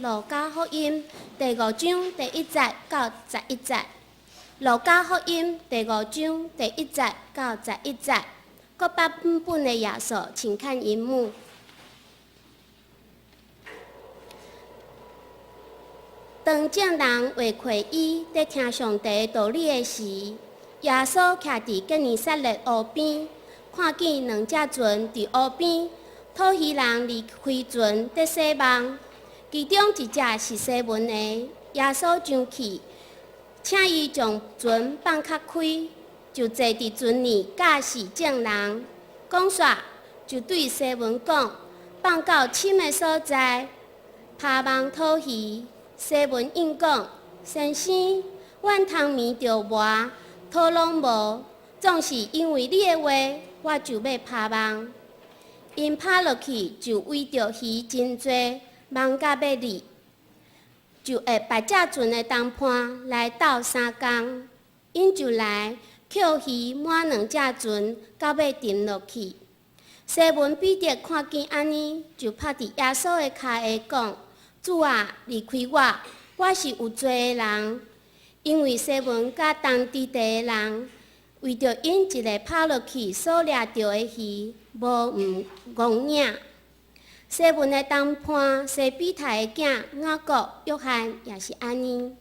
路加福音》第五章第一節到十一節。路加福音第五章第一節到十一節。各版本的頁數，請看螢幕。當眾人圍圍伊佇聽上帝道理的時，耶穌徛佇基尼撒勒湖邊，看見兩隻船佇湖邊，討魚人離開船佇洗網。其中一隻是西門的，耶穌上去，請伊將船放較開，就坐佇船裡教示眾人。講煞，就對西門講：放到深的所在，拋網討魚。西門應講：先生，阮昨暝著縒，討攏無，總是因為你的話，我就欲拋網。𪜶拋落去，就圍著魚真濟，網甲欲裂，就約別隻船的同伴來鬥相共。𪜶就來抾魚滿兩隻船，到欲沉落去。西門彼得看見按呢，就拍佇耶穌的跤下講：主啊，離開我，我是有罪的人。因為西門佮同佇地的人，為著𪜶一下拋落去所掠著的魚，無毋戇影。西門的同伴西庇太的囝雅各、約翰也是按呢。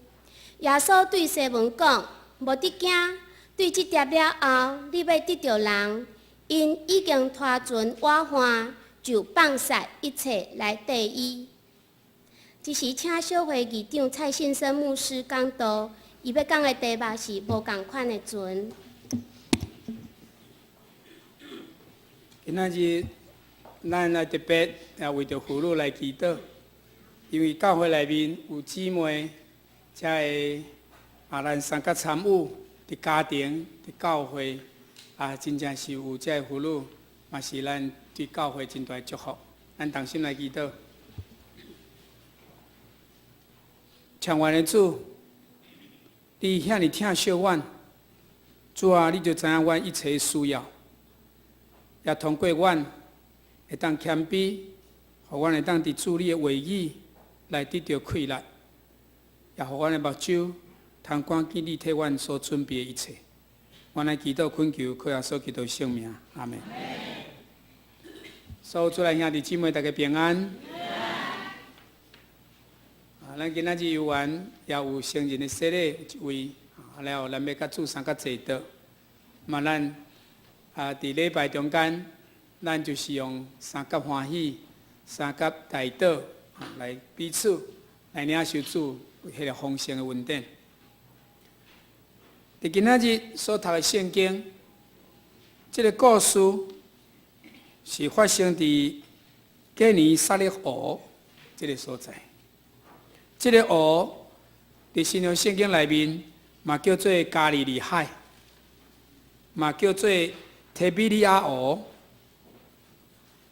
耶穌對西門講：無得驚，對這粒了後，你欲得著人。𪜶已經拖船倚岸，就放捨一切來綴伊。這時，請小會議長蔡信生牧師講道，伊欲講的題目是無仝款的船。今仔日咱來特別也為著婦女來祈禱，因為教會內面有姊妹才會啊，咱相佮參與佇家庭、佇教會啊，真正是有這个婦女，嘛是咱對教會真大的祝福。咱同心來祈禱。長遠的主，你遐爾疼惜阮，主啊，你就知影阮一切的需要，也通過阮會當謙卑，予阮會當佇主你的話語來得著氣力，也予阮的目睭通看見你替阮所準備的一切。阮來祈禱懇求，靠耶穌基督聖名，阿們。所有主內兄弟姊妹，大家平安。啊，咱今仔日有緣，也有成人的洗禮一位，啊，了後咱欲佮主相佮坐桌。嘛，咱啊，佇禮拜中間，咱就是用相佮歡喜、相佮代禱，來彼此來領受主彼个豐盛的恩典。佇今仔日所讀的聖經，這个故事是發生佇基尼撒勒湖這个所在。這个湖佇新約聖經內面嘛叫做加利利海，嘛叫做提比利亞湖、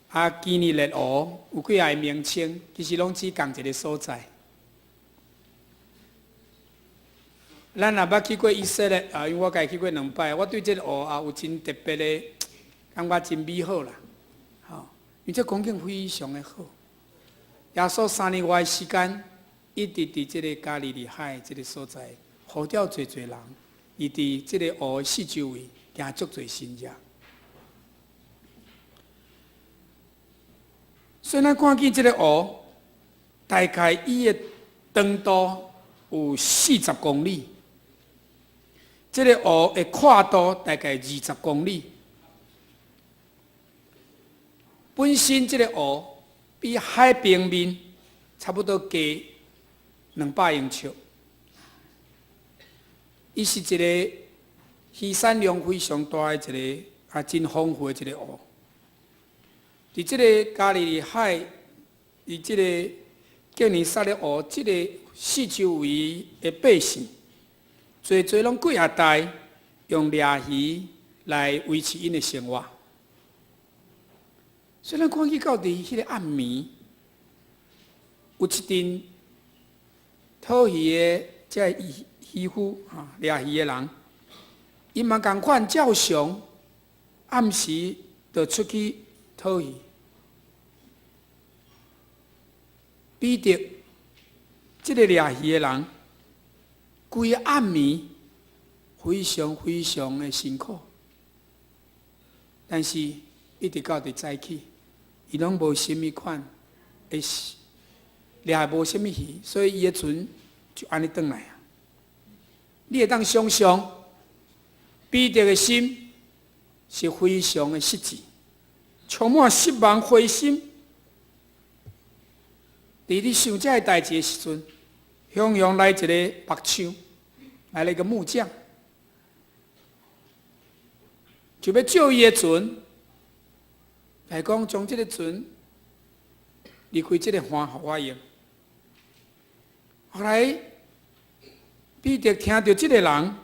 啊基尼勒湖，有幾个名稱，其實攏指仝一个所在。咱若捌去過以色列啊，因為我家去過兩擺，我對這个湖也有真特別的感覺，真美好啦。吼，因為這風景非常的好。耶穌3年外時間，一直佇這个加利利海這个所在，呼召濟濟人，伊佇這个湖四周圍行足濟神跡。所以咱看見這个湖，大概伊的長度有40公里，這个湖的闊度大概20公里。本身這个湖比海平面差不多低200英尺，伊是一个魚產量非常大的一個啊，真豐富的一个湖。佇這个加利利海，佇這个基尼撒勒湖，這个四周圍的百姓，濟濟攏幾仔代用掠魚來維持𪜶的生活。所以咱看見到佇彼个暗暝，有一陣討魚的這個漁夫哈，掠魚的人，𪜶嘛仝款照常，暗時就出去討魚。彼得這个掠魚的人，規個暗暝非常非常的辛苦，但是一直到佇早起，伊攏無啥物款的掠無啥物魚，所以伊的船就按呢轉來啊。你會當想像彼得的心是非常的失志，充滿失望、灰心。佇咧想這个代誌的時陣，雄雄來一个木匠，來了一個木匠，就欲借伊的船，來講將這个船離開這个岸，予我用。後來彼得聽著這个人，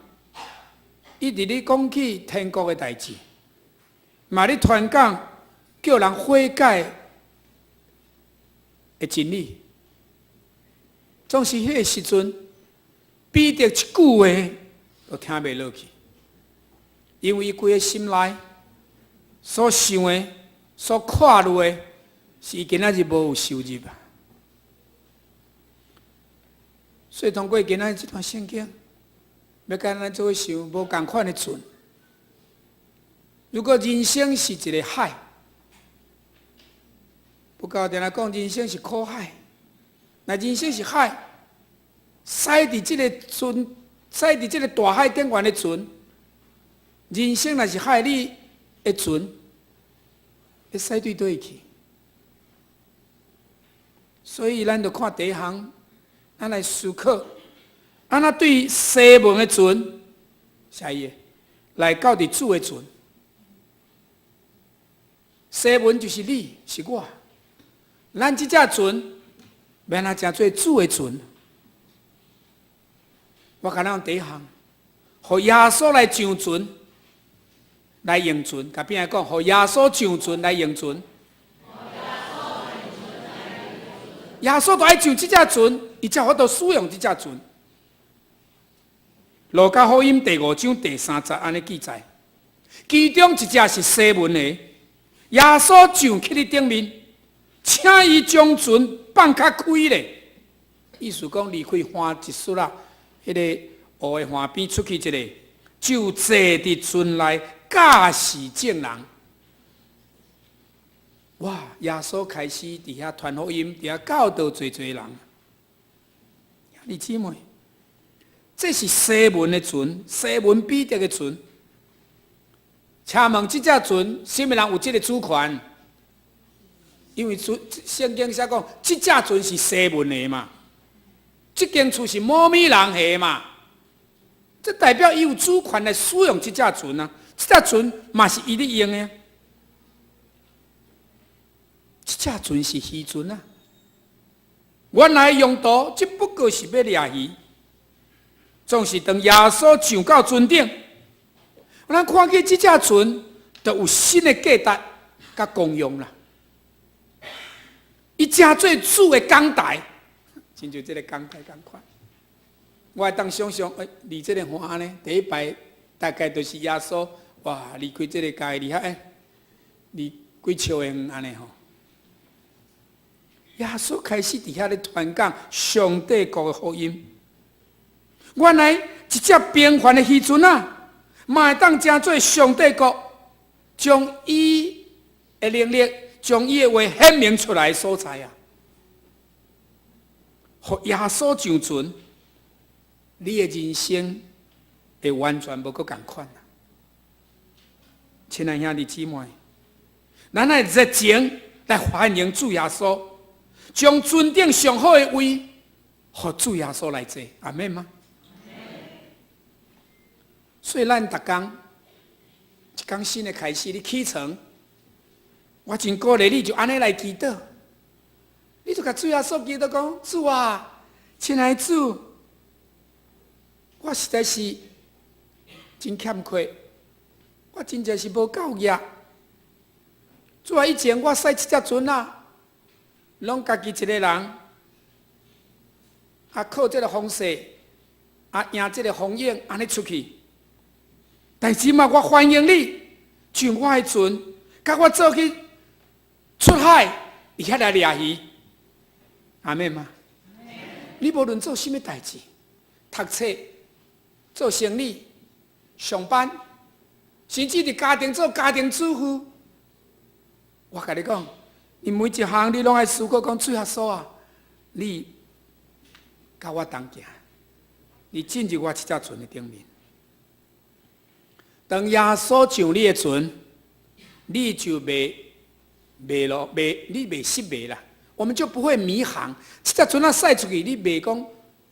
一直咧講起天國的代誌，嘛咧傳講叫人悔改的真理。總是彼个時陣，彼得一句話都聽袂落去，因為伊規个心內所想的、所看慮的，是伊今仔日無有收入啊。所以通過今仔日這段聖經，欲共咱做伙想無仝款的船。如果人生是一个海，不夠定來講，人生是苦海。若人生是海，駛佇這个船，駛佇這个大海頂懸的船，人生若是海，你的船會駛對佗去？所以咱就看第一項，咱來思考，按怎對西門的船，啥意？來到佇主的船，西門就是你，是我，咱這隻船，欲按怎成做主的船？我共咱第一項，予耶穌來上船，來用船。共邊仔講，予耶穌上船來用船。耶穌都愛上這隻船，伊才有法度使用這隻船。路加福音第五章第三節按呢記載，其中一隻是西門的，耶穌上去咧頂面，請伊將船放較開咧，意思講離開岸一絲仔，彼个湖的岸邊出去一个，就坐佇船內教示眾人。哇！耶穌開始佇遐傳福音，佇遐教導濟濟人。兄弟姊妹，這是西門的船，西門彼得的船。請問這隻船，啥物人有這个主權？因為主聖經寫講，這隻船是西門的嘛，這間厝是某物人的嘛，這代表伊有主權來使用這隻船啊，這隻船嘛是伊咧用的。這隻船是漁船啊，原來用途只不過是欲掠魚，總是當耶穌上到船頂，咱看見這隻船就有新的價值佮功用啦。伊成做主的講台，親像這个講台仝款。我會當想像，欸，離這个岸呢，第一排大概就是耶穌，哇，離開這个家離遐欸，離幾尺遠按呢吼。耶穌開始佇遐咧傳講上帝國的福音。原來一隻平凡的漁船啊，嘛會當成做上帝國，將伊的能力，將伊的話顯明出來的所在啊！予耶穌上船，你的人生會完全無閣仝款啊！親愛兄弟姊妹，咱愛熱情來歡迎主耶穌，將船頂上好的位，予主耶穌來坐，阿們嗎？所以咱逐工一工新的開始，你起床，我真鼓勵你就按呢來祈禱，你就共主耶穌祈禱講：主啊，親愛的主，我實在是真欠缺，我真正是無夠額。主啊，以前我駛這隻船啊，攏家己一个人，啊靠這个風勢，啊贏這个風湧，按呢出去。但是這馬我歡迎你上我的船，共我做去出海，佇遐來掠魚，阿們嗎？你無論做啥物代誌，讀冊、做生意、上班，甚至佇家庭做家庭主婦，我共你講，你每一項你攏愛思考講，主耶穌啊，你佮我同行，你進入我這隻船的頂面。當耶穌上你的船，你就袂迷路，袂你袂失迷啦。我們就不會迷航。這隻船仔駛出去，你袂講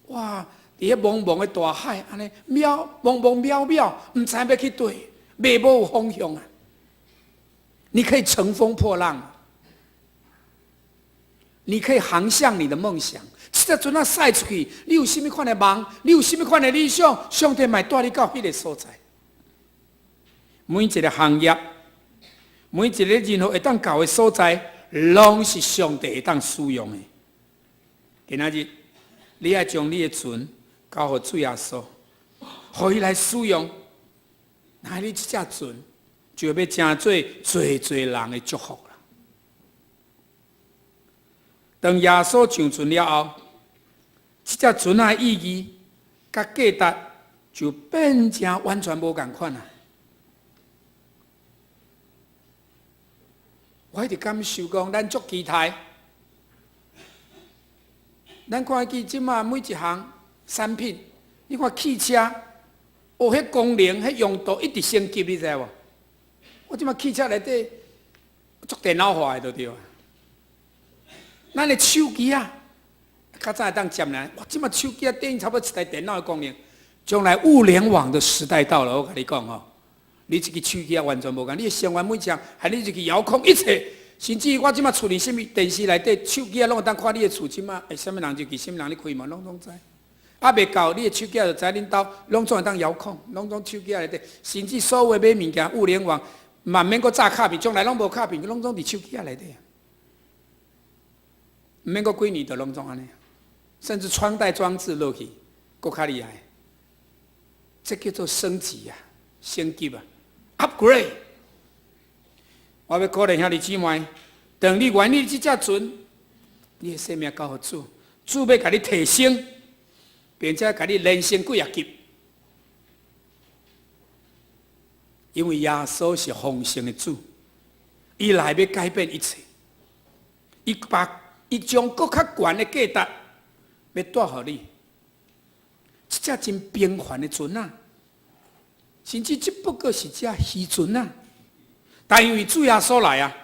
哇，佇彼茫茫的大海，按呢渺茫茫渺渺，毋知欲去佗，袂無方向啊！你可以乘風破浪，你可以航向你的夢想。這隻船仔駛出去，你有啥物款的夢？你有啥物款的理想？上帝嘛會帶你到彼个所在。每一个行業，每一个任何會當到的所在，攏是上帝會當使用的。今仔日，你愛將你的船交予主耶穌，予伊來使用。那你這隻船就欲成做濟濟人的祝福啦。當耶穌上船了後，這隻船的意義佮價值就變成完全無仝款啊！我一直感受講，咱足期待，咱看見這馬每一項產品，你看汽車，哦，彼功能、彼用途一直升級，你知無？我這馬汽車內底足電腦化的就對啊。咱的手機啊，較早會當接呢，哇，這馬手機啊，等於差不多一台電腦的功能。將來物聯網的時代到了，我共你講吼。你這个手機啊，完全無仝，你的生活每一項，還你入去遙控一切，甚至我這馬厝裡啥物電視內底，手機啊攏會當看你的厝這馬，欸，啥物人入去，啥物人咧開門，攏總知。猶未夠，你的手機就知恁兜，攏總會當遙控，攏總手機內底，甚至所有買物件，物聯網，嘛免閣紮卡片，將來攏無卡片，攏總佇手機仔內底。毋免閣幾年就攏總按呢，甚至穿戴裝置落去，閣較厲害。這叫做升級啊，升級啊！Upgrade，我欲鼓勵兄弟姊妹，當你願意這隻船，你的生命交予主，主欲共你提升，並且共你連升幾仔級。因為耶穌是豐盛的主，伊來欲改變一切，伊把伊將閣較懸的價值欲帶予你，這隻真平凡的船仔。甚至這不過是隻漁船仔，但因為主耶穌來啊，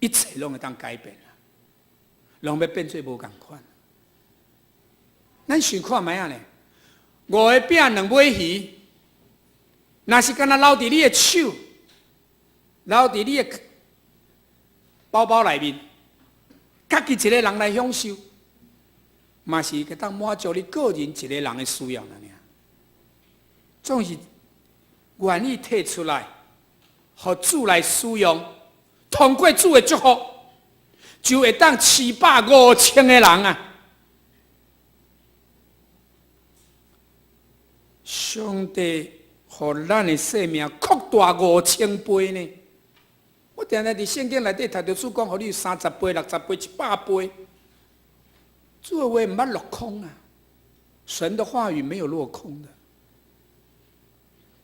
一切攏會當改變啦，攏欲變做無仝款。咱想看覓仔呢？五个餅兩尾魚，若是干焦留佇你的手，留佇你的包包內面，家己一个人來享受，嘛是會當滿足你個人一个人的需要爾。總是願意提出來，予主來使用，通過主的祝福，就會當飼飽5000個人啊！上帝予咱的生命擴大五千倍呢！我定定佇聖經內底讀著主講，予你有30倍、60倍、100倍。主的話毋捌落空啊！神的話語沒有落空的。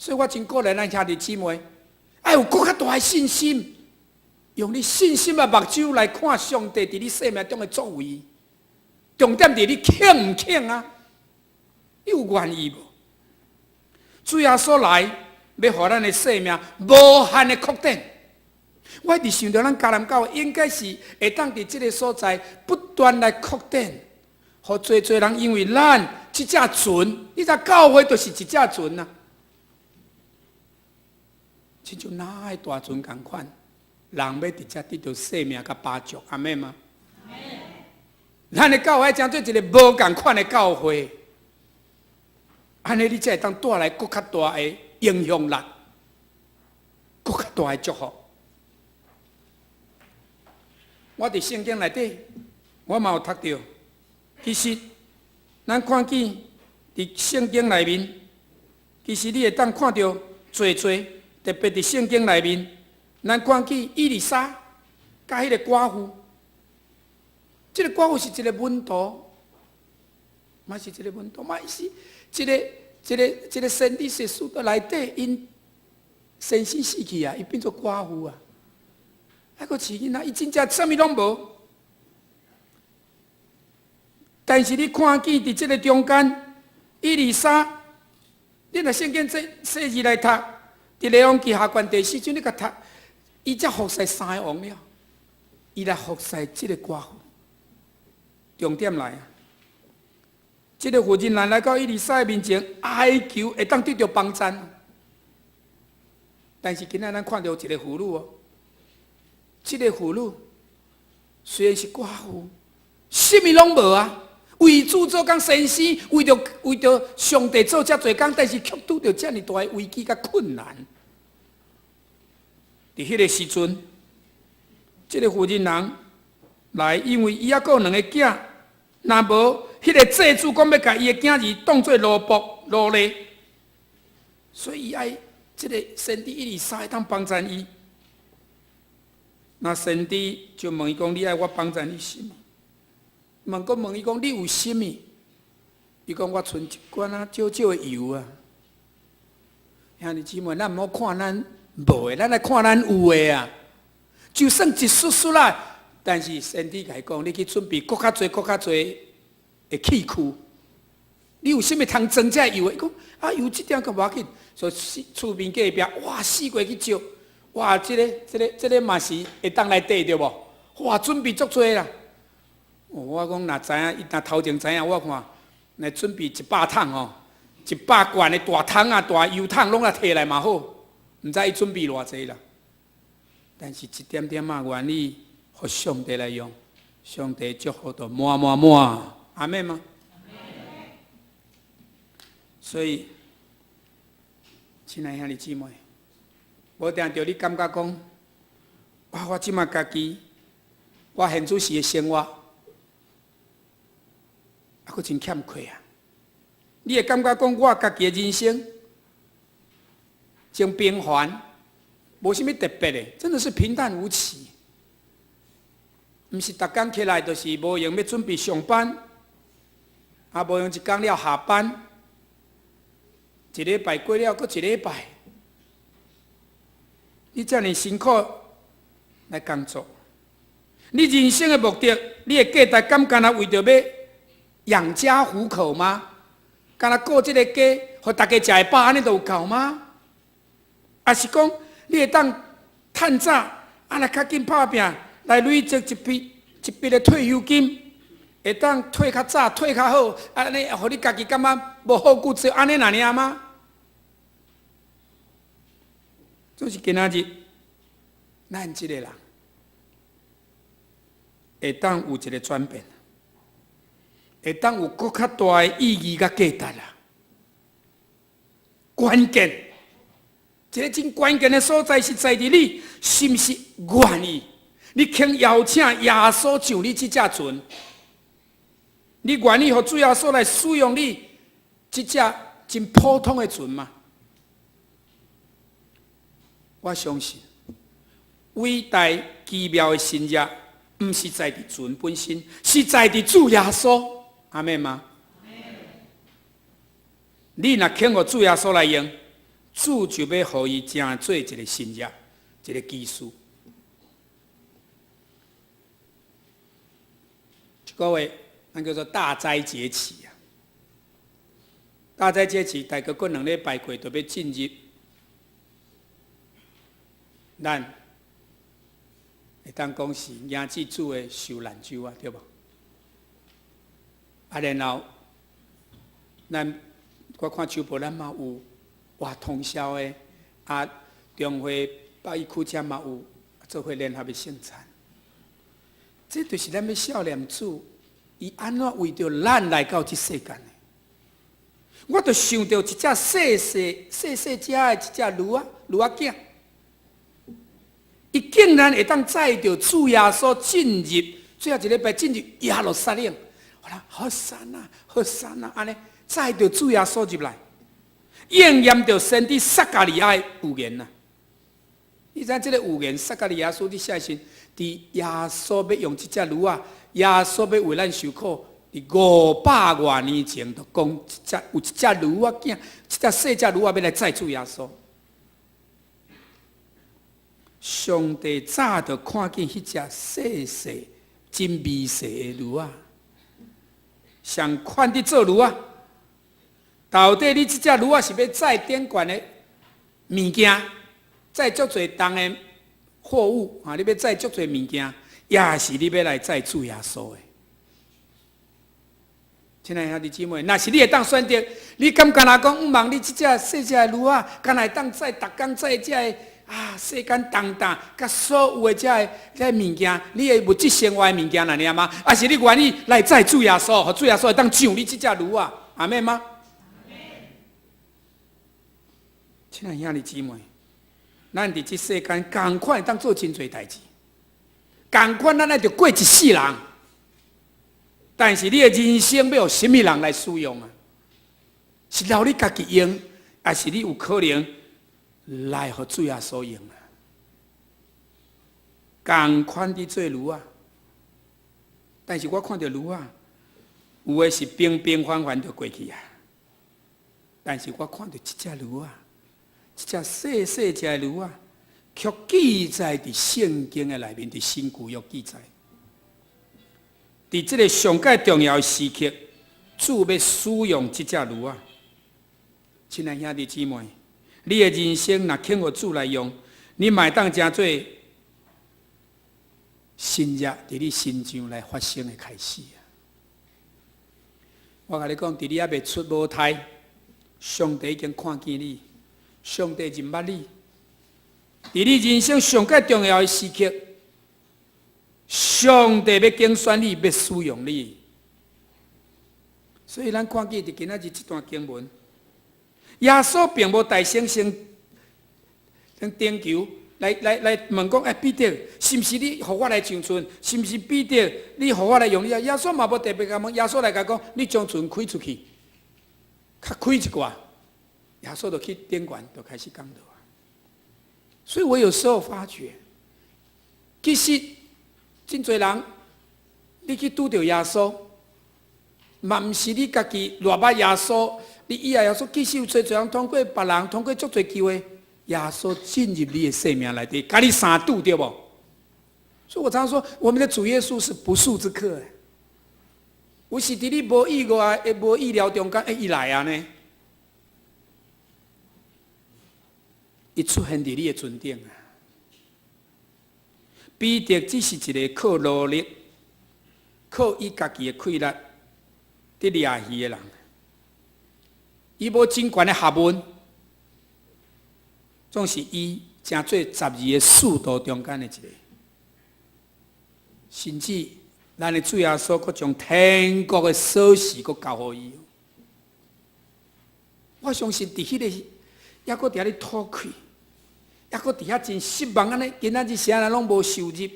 所以我真鼓勵咱兄弟姊妹，愛有閣較大的信心，用你信心的目睭來看上帝佇你生命中的作為。重點佇你肯毋肯啊？你有願意無？主耶穌來，欲予咱的生命無限的擴展。我一直想著咱迦南教會應該是會當佇這个所在不斷來擴展，予濟濟人因為咱這隻船，你知教會就是一隻船啊。親像那个大船仝款，人欲佇遮得著生命佮飽足，阿們嗎？咱的教會成做一个無仝款的教會，按呢你才會當帶來閣較大的影響力，閣較大的祝福。我佇聖經內底，我嘛有讀著，其實咱看見佇聖經內面，其實你會當看著濟濟。特別佇聖經內面，咱看見以利沙佮彼个寡婦，這个寡婦是一个門徒，嘛是一个門徒，嘛是這個先知士書的內底，𪜶先生死去啊，伊變做寡婦啊，還閣飼囡仔，伊真正啥物攏無。但是你看見佇這個中間，以利沙，你若聖經這細字來讀，佇列王紀下卷第四章你共讀，伊才服侍三个王了，伊來服侍這個寡婦。重點來啊！這個婦人來到以利沙的面前，哀求會當得著幫贊。但是今仔咱看著一個婦女哦，這個婦女雖然是寡婦，啥物攏無啊，為主做工先生，為著上帝做遮濟工，但是卻拄著遮爾大的危機佮困難。佇彼個時陣，這個婦人人來，因為伊猶閣有兩個囝，若無彼個債主講欲共伊的囝兒當做奴僕奴隸，所以伊愛這個先知以利沙會當幫贊伊。那先知就問伊講：你愛我幫贊你啥物？問閣問伊講：你有啥物？伊講：我賰一罐仔少少的油啊。兄弟姊妹，咱毋好看咱無的，咱來看咱有的啊。就算一絲絲啦，但是先知共伊講：你去準備閣較濟、閣較濟的器具。你有啥物通裝這油的？伊講啊，油這點閣無要緊。所以厝邊隔壁，哇，四界去借，哇，這個嘛是會當來綴對無？哇，準備足濟啦。我講若知影，伊若頭前知影，我看來準備100桶吼，100罐的大桶啊、大油桶攏來提來嘛好，毋知伊準備偌濟啦。但是一點點仔願意，予上帝來用，上帝祝福就滿滿滿，阿們嗎？所以，親愛兄弟姊妹，無定著你感覺講，哇！我這馬家己，我現此時的生活，猶閣真欠缺啊！你會感覺講，我家己的人生真平凡，無啥物特別的，真的是平淡無奇。毋是逐工起來就是無閒欲準備上班，啊，無閒一工了下班。一禮拜過了，閣一禮拜，你遮爾辛苦來工作，你人生的目的，你的價值敢干焦為著欲養家糊口嗎？干焦顧這个家，予大家食會飽，按呢就有夠嗎？抑是講你會當趁早，啊來較緊拍拚，來累積一筆一筆的退休金，會當退較早，退較好，按呢，予你家己感覺無後顧之憂，按呢爾嗎？就是今仔日，咱這个人會當有一個轉變，會當有閣較大的意義佮價值啦。關鍵，一個真關鍵的所在是在佇你是毋是願意？你肯邀請耶穌上你這隻船，你願意予主耶穌來使用你這隻真普通的船嗎？我相信，偉大奇妙的神蹟，毋是在佇船本身，是在佇主耶穌。阿們嗎？你若肯予主耶穌來用，主就欲予伊成做一個神蹟，一個奇事。這個月，咱叫做大齋節期啊。大齋節期大概閣2禮拜過，就欲進入。咱會當講是迎接主的受難週啊，對無？啊，然後咱我看秋埔咱嘛有活通宵的，啊，中會北一區遮嘛有做伙聯合的聖餐。這就是咱欲數念主，伊按怎為著咱來到這世間的。我就想著一隻細細細細隻的一隻驢仔驢仔囝。伊竟然會當載著主耶穌進入最後一禮拜進入耶路撒冷，好啦，和散那，和散那，按呢載著主耶穌入來，應驗著先知撒迦利亞的預言啊！你知影這个預言撒迦利亞書佇寫時，佇耶穌欲用這隻驢仔，耶穌欲為咱受苦，佇500外年前就講，有一隻驢仔囝，這隻細隻驢仔欲來載主耶穌。上帝早就看見彼隻細細、真微細的驢仔，上款佇做驢仔。到底你這隻驢仔是欲載頂懸的物件，載足濟重的貨物啊？你欲載足濟物件，抑是你欲來載主耶穌的？親愛兄弟姊妹，若是你會當選擇，你敢干焦講，毋茫你這隻細隻的驢仔，敢會當載逐工載這个啊世間重擔，佮所有的這个物件，你的物質生活的物件按呢嗎？抑是你願意來載主耶穌，予主耶穌會當上你這隻驢仔，阿們嗎？親愛兄弟姊妹，咱佇這世間仝款會當做真濟代誌，仝款咱愛著過一世人。但是你的人生欲予啥物人來使用啊？是留你家己用，抑是你有可能來予主耶穌用啊？仝款佇做驢仔，但是我看著驢仔，有的是平平凡凡就過去啊。但是我看著這隻驢仔，這隻細細隻的驢仔，卻記載佇聖經的內面，佇新舊約記載。佇這个上蓋重要的時刻，主欲使用這隻驢仔。親愛兄弟姊妹，你的人生若肯予主來用，你嘛會當成做新日佇你身上來發生的開始啊！我共你講，佇你猶未出母胎，上帝已經看見你，上帝認捌你。佇你人生上蓋重要的時刻，上帝欲揀選你，欲使用你。所以咱看見佇今仔日這段經文，耶穌並無大聲聲頂求來來來問講：欸，彼得，是毋是你予我來上船？是毋是彼得，你予我來用你啊？耶穌嘛無特別共問，耶穌來共講：你將船開出去，較開一寡。耶穌就去頂懸，就開始講道。所以我有時候發覺，其實真濟人，你去拄著耶穌，嘛毋是你家己偌捌耶穌，你倚愛耶穌，其實有濟濟人通過別人，通過足濟機會，耶穌進入你的生命內底，共你相拄對無？所以我常常說，我們的主耶穌是不速之客。有時佇你無意外、無意料中間，欸，伊來啊呢？伊出現佇你的船頂啊！彼得只是一個靠勞力、靠伊家己的氣力佇掠魚的人，伊無真懸的學問，總是伊成做12個使徒中間的一個。甚至咱的主耶穌閣將天國的鎖匙閣交予伊。我相信佇彼个，猶閣佇遐咧吐氣，猶閣佇遐真失望按呢。今仔日啥人攏無收入，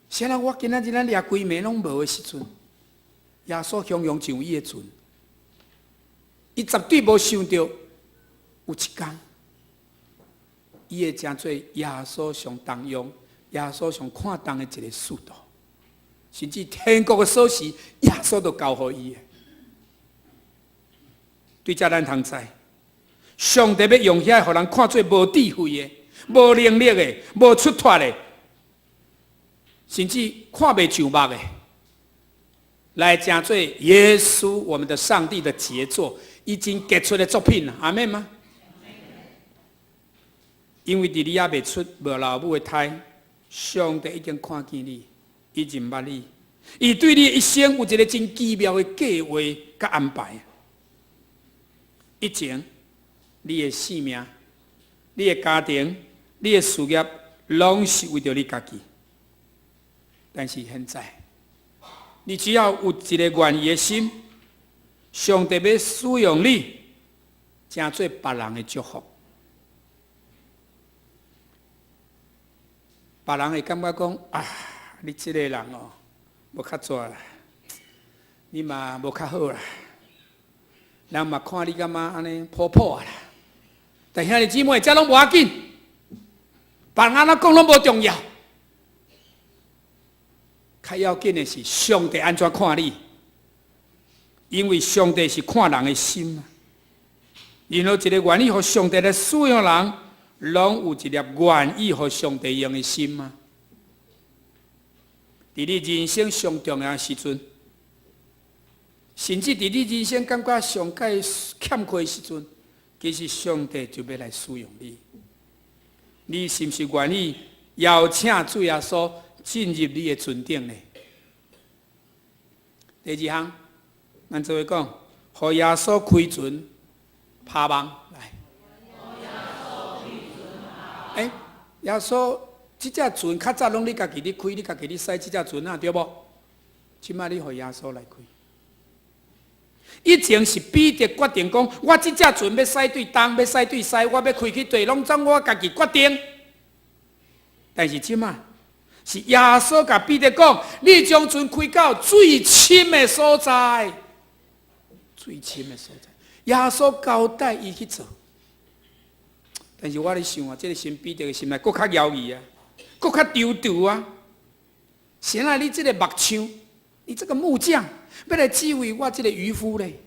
啥人我今仔日咱掠規暝攏無的時陣，耶穌雄雄上伊的船，伊絕對無想著有一工，伊會成做耶穌上重用、耶穌上看重的一个使徒，甚至天國的鎖匙，耶穌都交予伊的。對這咱通知，上帝欲用遐予人看做無智慧的、無能力的、無出脫的，甚至看袂上目的，來成做耶穌我們的上帝的傑作，伊真傑出的作品，阿們嗎？因為佇你猶未出無老母的胎，上帝已經看見你，伊認捌你，伊對你一生有一个真奇妙的計劃佮安排。以前，你的性命、你的家庭、你的事業，攏是為著你家己。但是現在，你只要有一个願意的心，上帝欲使用你，成做別人的祝福。別人會感覺講啊，你這个人哦，無較濟啦，你嘛無較好啦。人嘛看你感覺按呢普普啊啦，但兄弟姊妹，這攏無要緊，別人按怎講攏無重要，較要緊的是上帝按怎看你。因為上帝是看人的心啊。任何一個願意予上帝來使用人，攏有一粒願意予上帝用的心啊。佇你人生上重要的時陣，甚至佇你人生感覺上蓋欠缺的時陣，其實上帝就欲來使用你。你是毋是願意邀請主耶穌進入你的船頂呢？第二項，咱做伙講，予耶穌開船拋網來。欸，耶穌這隻船較早攏你家己咧開，你家己咧駛這隻船啊，對無？這擺你予耶穌來開。以前是彼得決定講，我這隻船欲駛對東，欲駛對西，我欲開去佗，攏總我家己決定。但是這擺是耶穌共彼得講，你將船開到最深的所在，最深的所在。耶穌交代伊去做。但是我咧想啊，這個時彼得的心內閣較猶豫啊，閣較躊躇啊。誰來你這個木匠，你這個木匠，欲來指揮我這個漁夫咧？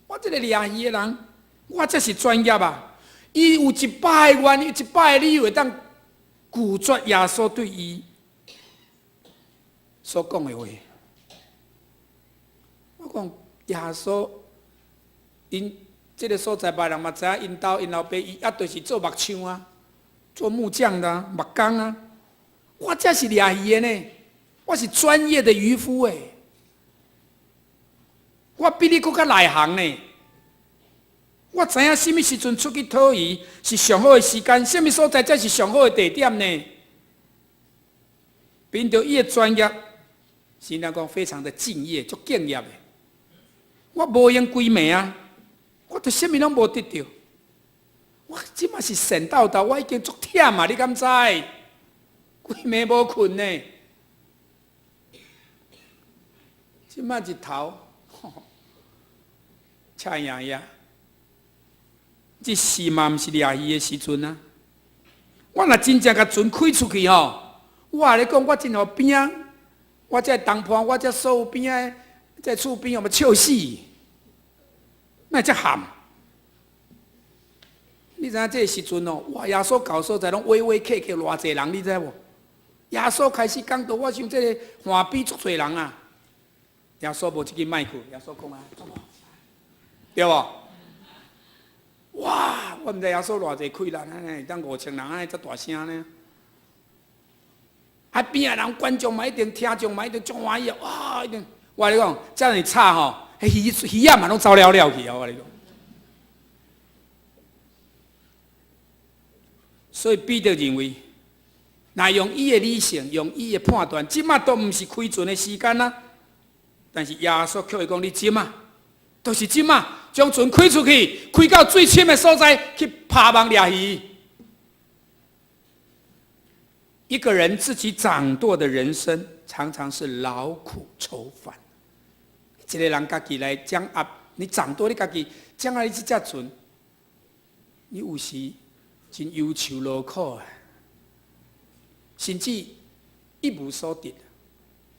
我這個掠魚的人，我才是專業啊！伊有100個原因，100個理由會當拒絕耶穌對伊所講的話。我講耶穌，𪜶這個所在別人嘛知影，𪜶兜𪜶老爸伊也就是做木匠啊，做木匠的啊，木工啊。我才是掠魚的呢，我是專業的漁夫欸，我比你閣較內行呢。我知影啥物時陣出去討魚是上好的時間，啥物所在才是上好的地點呢？憑著伊的專業，先來講非常的敬業，足敬業的。我無閒規暝啊，我都啥物攏無得著。我這擺是神道道，我已經足忝啊！你敢知？規暝無睏呢。這擺日頭，赤炎炎。這時嘛毋是掠魚的時陣啊！我若真正共船開出去吼，我共你講，我真予邊仔，我這同伴，我這所有邊仔，這厝邊，予笑死，哪會遮譀？你知影這個時陣哦？哇！耶穌到所在攏威威客客偌濟人，你知無？耶穌開始講道，我想這個岸邊足濟人啊！耶穌無這支麥克，耶穌講啊，對無？哇！我毋知耶穌偌濟氣力，按呢會當5000人按呢遮大聲呢？啊邊仔人觀眾嘛一定聽眾嘛一定足歡喜啊！哇！一定，我共你講，遮爾吵吼，彼魚魚仔嘛攏走了了去啊！我共你講。所以彼得認為，若用伊的理性，用伊的判斷，這擺都毋是開船的時間啊！但是耶穌卻會講：你這擺，就是這擺，將船開出去，開到最深的所在去拋網掠魚。一個人自己掌舵的人生，常常是勞苦愁煩。一個人家己來掌握，你掌舵，你家己掌握你這隻船，你有時真憂愁勞苦啊，甚至一無所得，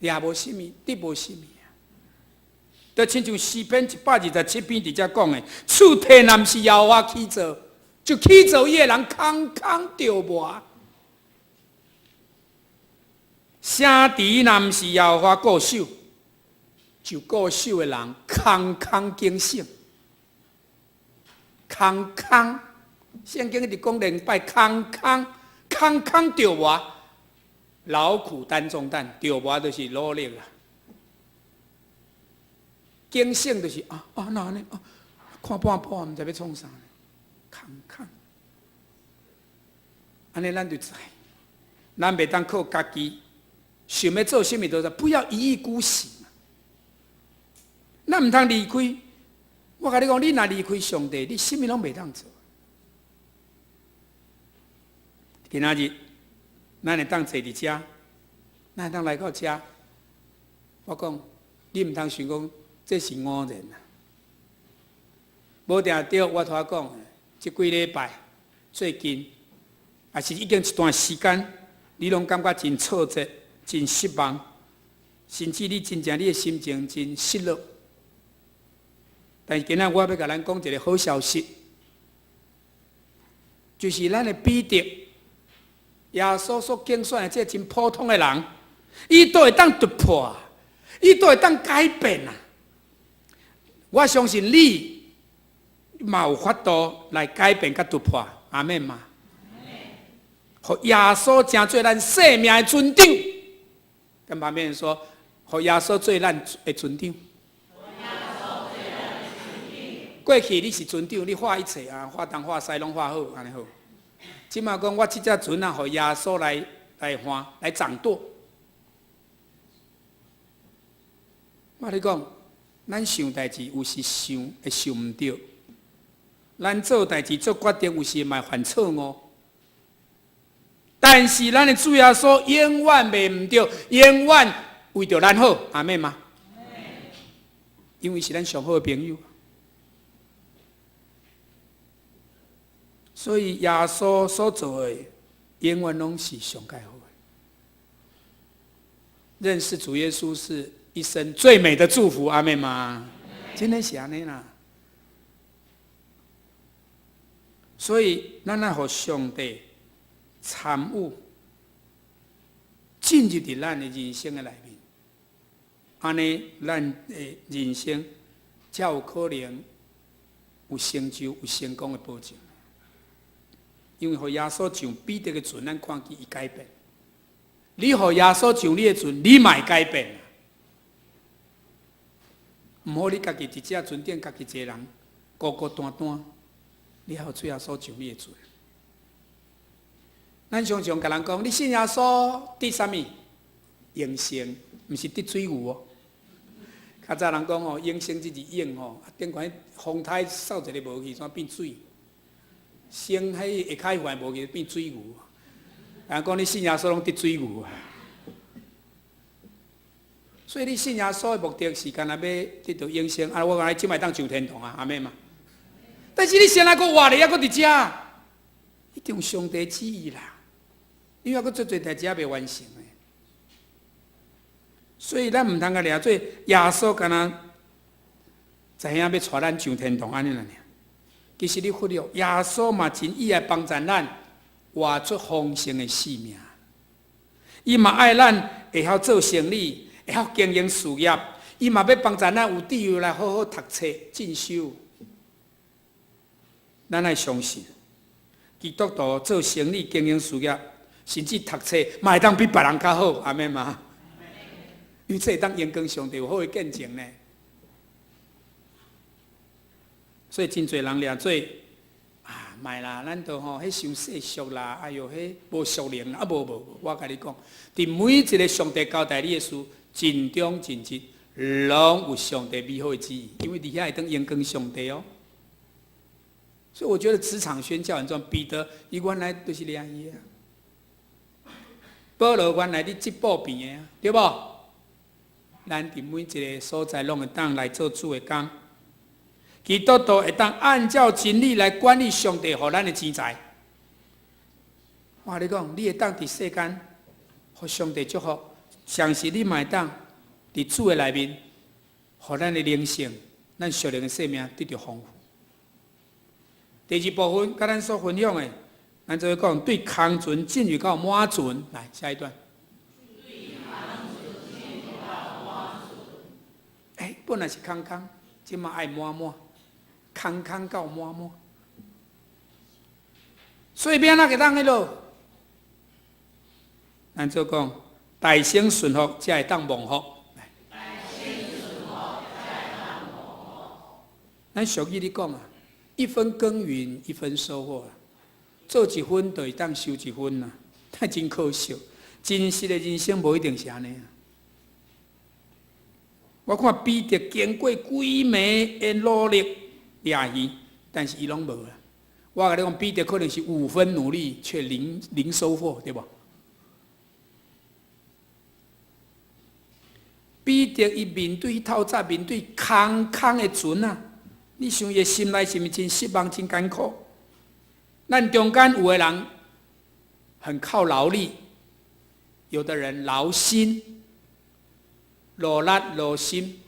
掠無啥物，得無啥物啊。就親像詩篇127篇佇遮講的，厝體若毋是耶和華起造，就起造伊的人空空著磨。城池若毋是耶和華固守，就固守的人空空警醒，空空。聖經一直講兩擺，空空空空著磨，勞苦擔重擔，著磨就是努力啦。警醒就是啊啊，哪按呢啊，看半晡毋知欲創啥，空空。按呢咱就知，咱袂當靠家己，想欲做啥物都不要一意孤行。咱毋通離開，我共你講，你若離開上帝，你啥物攏袂當做。今仔日，咱會當坐佇遮，咱會當來到遮。我講，你毋通想講這是偶然啊！無定著，我頭仔講，這幾禮拜最近，也是已經一段時間，你攏感覺真挫折、真失望，甚至你真正你的心情真失落。但是今仔我欲共咱講一个好消息，就是咱的彼得，耶穌所揀選的這个真普通的人，伊都會當突破，伊都會當改變啊！我相信你嘛有法度來改變佮突破，阿們嗎？予耶穌成做咱生命的船長，跟旁邊人說，予耶穌做咱的船長。過去你是船長，你畫一切啊，畫東畫西攏畫好，按呢好。這馬講我這隻船啊，予耶穌來畫來掌舵。我咧講，咱想代誌有時想會想毋著，咱做代誌做決定有時嘛會犯錯誤。但是咱的主耶穌永遠袂毋著，永遠為著咱好，阿們嗎？因為是咱上好的朋友。所以耶穌所做的，永遠攏是上蓋好的。認識主耶穌是一生最美的祝福，阿們嗎？真的是按呢啦。所以咱愛予上帝參與進入佇咱的人生的內面，按呢咱的人生才有可能有成就、有成功的保證。因為予耶穌上彼得的船，咱看見伊改變。你予耶穌上你的船，你嘛會改變。毋好你家己一隻船頂，家己一个人孤孤單單，你予主耶穌上你的船。咱常常共人講，你信耶穌得啥物？永生，毋是得水牛哦。較早人講哦，永生這字永吼，啊頂懸風颱掃一个無去，怎變水？生彼下跤塊無去變水牛。人講你信耶穌攏得水牛啊。所以你信耶穌的目的是干焦欲得著永生啊！我講你這擺當上天堂啊，阿們嗎？但是你先來閣活咧，猶閣佇遮，一定有上帝旨意啦。你猶閣足濟代誌猶未完成的，所以咱毋通共掠做耶穌敢若知影欲帶咱上天堂按呢爾。其實你忽略耶穌嘛，真意愛幫助咱活出豐盛的生命。伊嘛愛咱會曉做生意，會曉經營事業，伊嘛欲幫助咱有智慧來好好讀冊進修。咱愛相信，基督徒做生意、經營事業，甚至讀冊，嘛會當比別人較好，阿們嗎？因為這會當榮光上帝有好的見證呢。所以真濟人掠做啊，莫啦，咱都吼，彼傷世俗啦，哎喲，彼無屬靈啊，無無無，我共你講，佇每一个上帝交代你的事，盡忠盡職，攏有上帝美好的旨意，因為佇遐會當榮光上帝哦。所以我覺得職場宣教很重要。彼得伊原來就是掠魚啊，保羅原來佇織布棚的啊，對無？咱佇每一个所在攏會當來做主的工。基督徒會當按照真理來管理上帝予咱的錢財。我共你講，你會當佇世間予上帝祝福，同時你嘛會當佇主的內面，予咱的靈性、咱屬靈的生命得著豐富。第二部分，佮咱所分享的，咱就會講對空船進入到滿船。來，下一段。對空船進入到滿船。欸，本來是空空，這馬愛滿滿。空空到滿滿，所以欲按怎會當彼落？咱做講，大聲順服才會當蒙福。大聲順服才會當蒙福。咱俗語咧講啊，一分耕耘一分收穫啊，做一分就會當收一分啊，但真可惜，真實的人生無一定是按呢啊。我看彼得經過幾暝的努力掠魚，但是伊攏無啦。我共你講，彼得可能是五分努力，卻零收穫，對無？彼得伊面對透早面對空空的船啊，你想伊的心內是毋是真失望、真艱苦？咱中間有的人很靠勞力，有的人勞心、勞力、勞心。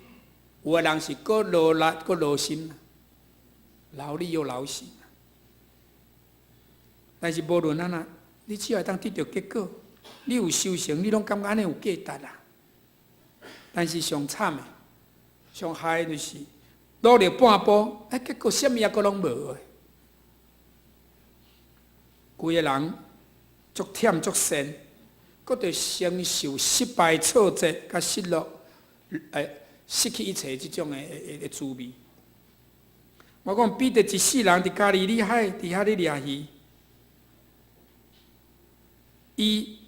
有的人是閣勞力閣勞心，勞力又勞心。但是無論按怎，你只要會當得著結果，你有修成，你攏感覺按呢有價值啦。但是上慘的、上害的就是努力半步，哎，結果啥物也閣攏無的。規个人足忝足善，閣著承受失敗、挫折、佮失落，失去一切這種的滋味。我講彼得一世人佇加利利海佇遐咧掠魚，伊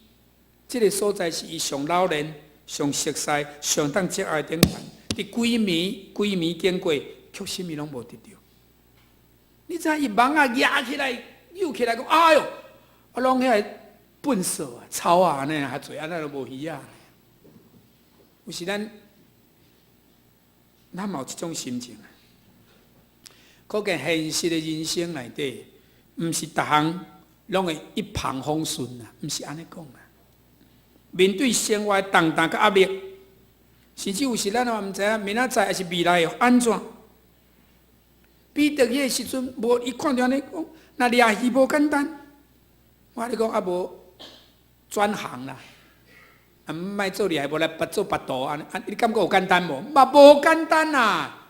這个所在是伊上老練、上熟悉、上當熱愛的頂懸。佇規暝規暝經過，卻啥物攏無得著。你知影伊網仔攑起來、扭起來，講哎喲，啊攏遐个糞埽啊、草仔按呢較濟，按呢都無魚仔。有時咱嘛有這種心情啊。可見現實的人生內底，毋是逐項攏會一帆風順啊，毋是按呢講啊。面對生活重擔佮壓力，甚至有時咱嘛毋知影明仔載抑是未來會按怎。彼得彼个時陣，無伊看著按呢講，若掠魚無簡單。我共你講啊，無轉行啦，啊，莫做掠魚，無來別做別途按呢，啊，你感覺有簡單無？嘛無簡單啦。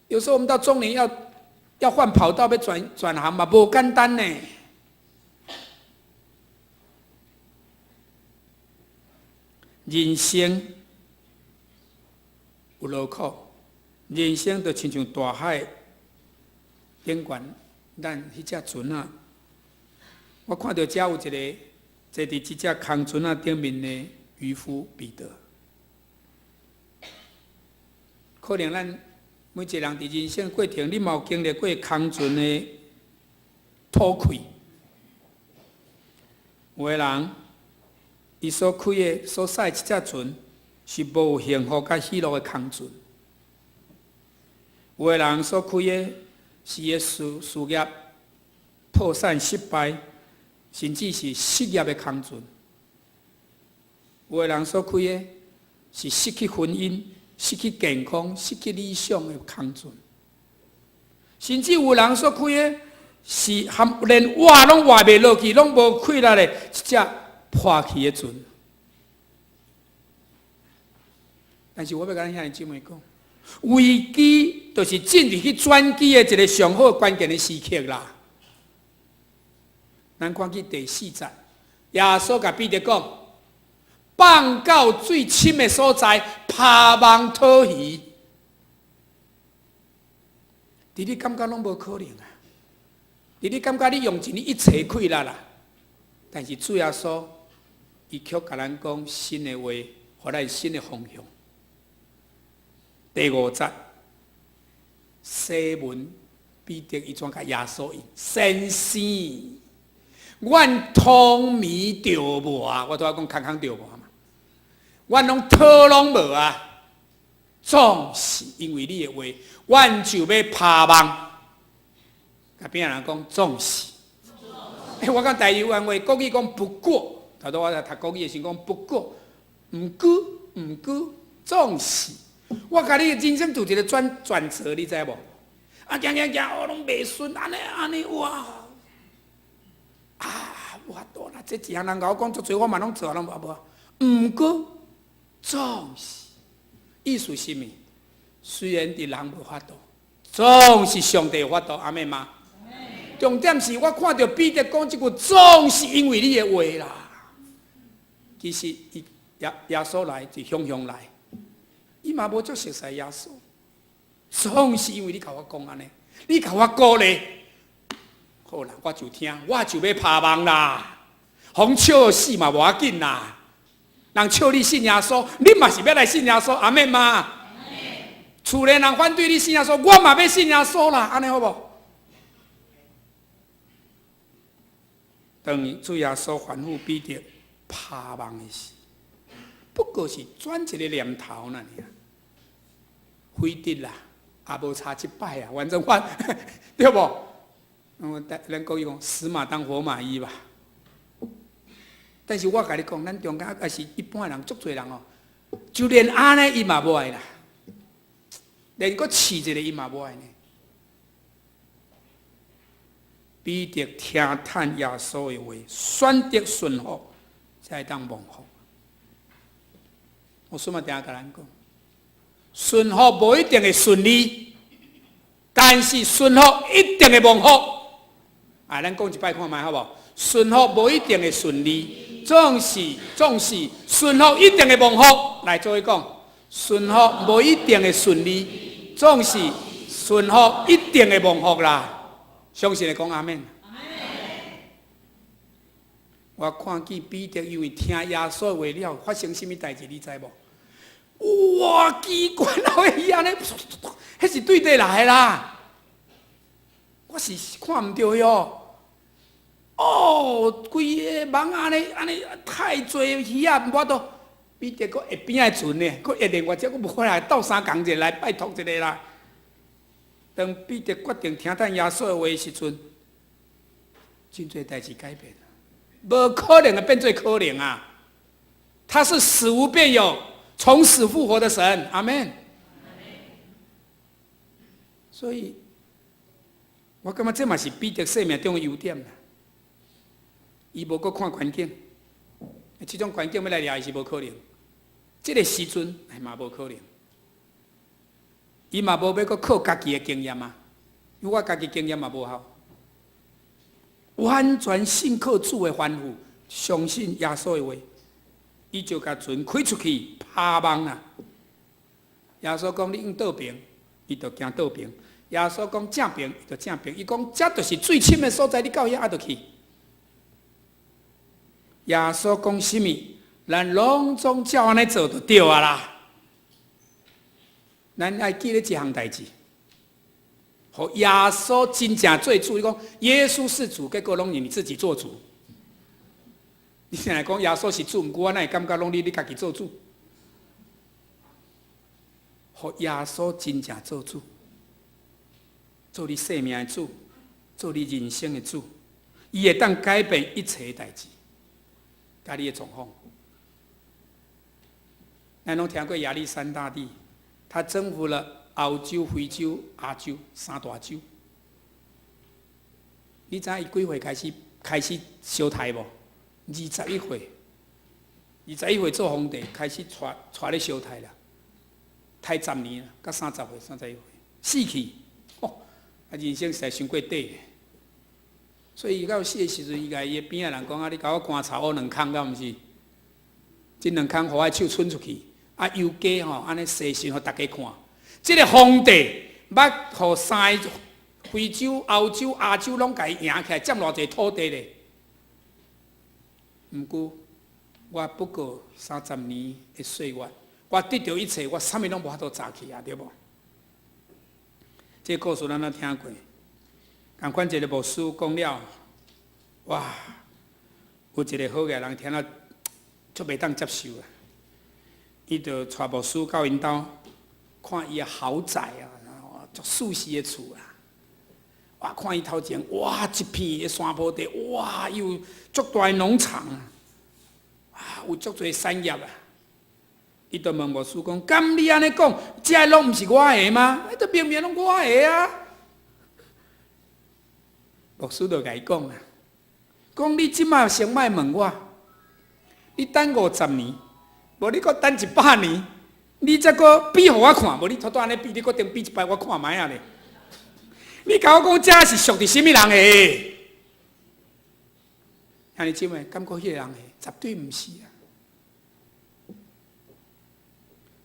有時候我們到中年要換跑道，欲轉行嘛，無簡單呢。人生有勞苦，人生就親像大海頂懸，咱彼隻船仔，我看著遮有一个坐佇這隻空船仔頂面的漁夫彼得，可能咱每一个人佇人生過程，你嘛有經歷過空船的吐氣。有的人，伊所開的、所駛這隻船是無幸福佮喜樂的空船；有的人所開的是伊的事業破產失敗，甚至是失業的空船；有的人所開的是失去婚姻、失去健康、失去理想的空船，甚至有人所開的是含連活攏活袂落去、攏無氣力的一隻破去的船。但是我欲共咱兄弟姊妹講，危機就是進入去轉機的一个上好關鍵的時刻啦。咱看去第四節，耶穌共彼得講：放到水深的所在，拋網討魚。佇你感覺攏無可能啊！佇你感覺你用盡你一切氣力啦，但是主耶穌伊卻共咱講新的話，予咱新的方向。第五節，西門彼得伊怎共耶穌應？先生，阮通暝著無啊！我拄仔講空空著無嘛，阮攏討攏無啊！總是因為你的話，阮就欲拋網。共邊仔人講總是，欸，我講台灣話，國語講不過，頭拄我在讀國語的時講不過，毋過毋過，總是。我共你人生就一个轉折，你知無？啊，行行行，哦，攏袂順，按呢按呢，哇！啊，無法度啦，這一項人共我講足濟，我嘛攏做，攏無無。毋過總是，意思是啥物？雖然佇人無法度，總是上帝有法度，阿們嗎？重點是我看著彼得講這句，總是因為你的話啦。其實伊耶穌來是雄雄來。伊嘛無足熟似耶穌，總是因為你共我講按呢，你共我鼓勵，好啦，我就聽，我就欲拋網啦。予笑死嘛無要緊啦，人笑你信耶穌，你嘛是欲來信耶穌，阿們嗎？厝內人反對你信耶穌，我嘛欲信耶穌啦，按呢好無？當主耶穌吩咐彼得拋網的時，不過是轉一个念頭爾，飛得啦，也無差一擺啊，反正我對無？咱國語講死馬當活馬醫吧。但是我共你講，咱中間抑是一般人，足濟人哦，就連按呢伊嘛無愛啦。連閣試一下伊嘛無愛呢。彼得聽趁耶穌的話，選擇順服，才會當蒙福。牧師嘛定定共咱講，順服無一定會順利，但是順服一定會蒙福。啊，咱講一擺看覓好無？順服無一定會順利，總是順服一定會蒙福。來，做伙講，順服無一定會順利，總是順服一定會蒙福啦。相信的講阿們。我看見彼得因為聽耶穌話了，發生啥物代誌，你知無？哇，奇怪啊！伊按呢，彼是對佗來的啦？我是看毋著喲。哦，規个網按呢按呢太濟魚仔，無法度。彼得閣會邊仔船呢，閣會另外隻閣無法來鬥相共者來拜託一下啦。當彼得決定聽趁耶穌的話時陣，真濟代誌改變，無可能的變做可能啊！他是死無變有，從死復活的神，阿們。所以，我感覺這嘛是彼得生命中的優點啦。伊無閣看環境，這種環境欲來掠伊是無可能。這個時陣嘛無可能。伊嘛無欲閣靠家己的經驗啊，因為我家己經驗嘛無效，完全信靠主的吩咐，相信耶穌的話，伊就共船開出去拋網啊。耶穌講你往倒爿，伊就行倒爿。耶穌講正爿，伊就正爿。伊講這就是水深的所在，你到遐就去。耶穌講啥物，咱攏總照按呢做就對啊啦。咱愛記得這項代誌，予耶穌真正做主。你講耶穌是主，結果攏是你自己做主。你現在講耶穌是主，毋過我哪會感覺攏你家己做主？予耶穌真正做主，做你生命的主，做你人生的主，伊會當改變一切代誌，佮你的狀況。咱攏聽過亞歷山大帝。他征服了歐洲、非洲、亞洲三大洲。你知影伊幾歲開始相刣無？二十一歲，二十一歲做皇帝，開始帶帶咧相刣啦，刣10年啦，到30歲，31歲死去。哦，啊，人生實在傷過短。所以伊到死的時陣，伊共伊的邊仔人講啊，你共我棺材挖兩空，敢毋是？這兩空予我手伸出去。啊，油加吼，按呢洗身予大家看。這个皇帝捌予三个非洲、歐洲、亞洲攏共伊贏起來，佔偌濟土地咧。毋過，我不過30年的歲月，我得著一切，我啥物攏無法度賺去啊，對無？這個故事咱攏聽過。仝款一个牧師講了，哇！有一个好額人聽了，足袂當接受啊！伊就帶牧師到𪜶兜看伊的豪宅啊，足舒適的厝啊！哇，看伊頭前，哇，一片的山坡地，哇，伊有足大的農場啊！啊，有足濟產業啊！伊就問牧師講：敢你按呢講，這攏毋是我的嗎？這明明攏我的啊！牧師就共伊講啊，講你這馬先莫問我，你等50年。無你閣等100年，你才閣比予我看，無你拄拄按呢比，你閣頂比一擺我看覓仔咧。你共我講，這是屬佇啥物人的？兄弟姊妹，感覺彼個人的，絕對毋是啊！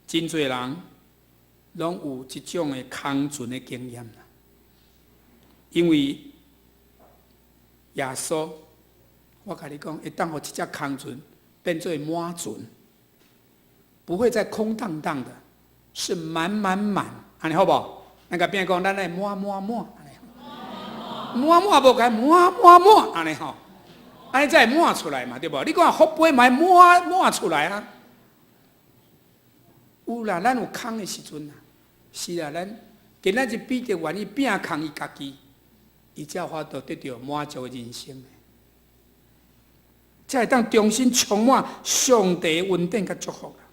真濟人攏有這種的空船的經驗啦，因為耶穌，我共你講，會當予這隻空船變做滿船。不會再空蕩蕩的，是滿滿滿，按呢好無？咱共邊講，咱來滿滿滿，滿滿無共滿滿滿，按呢吼，按呢才會滿出來嘛，對無？你看福杯嘛滿滿出來啊！有啦，咱有空的時陣啊，是啊，咱今仔日彼得願意摒空伊家己，伊才有法度得著滿足的人生。才會當重新充滿上帝的恩典佮祝福啦。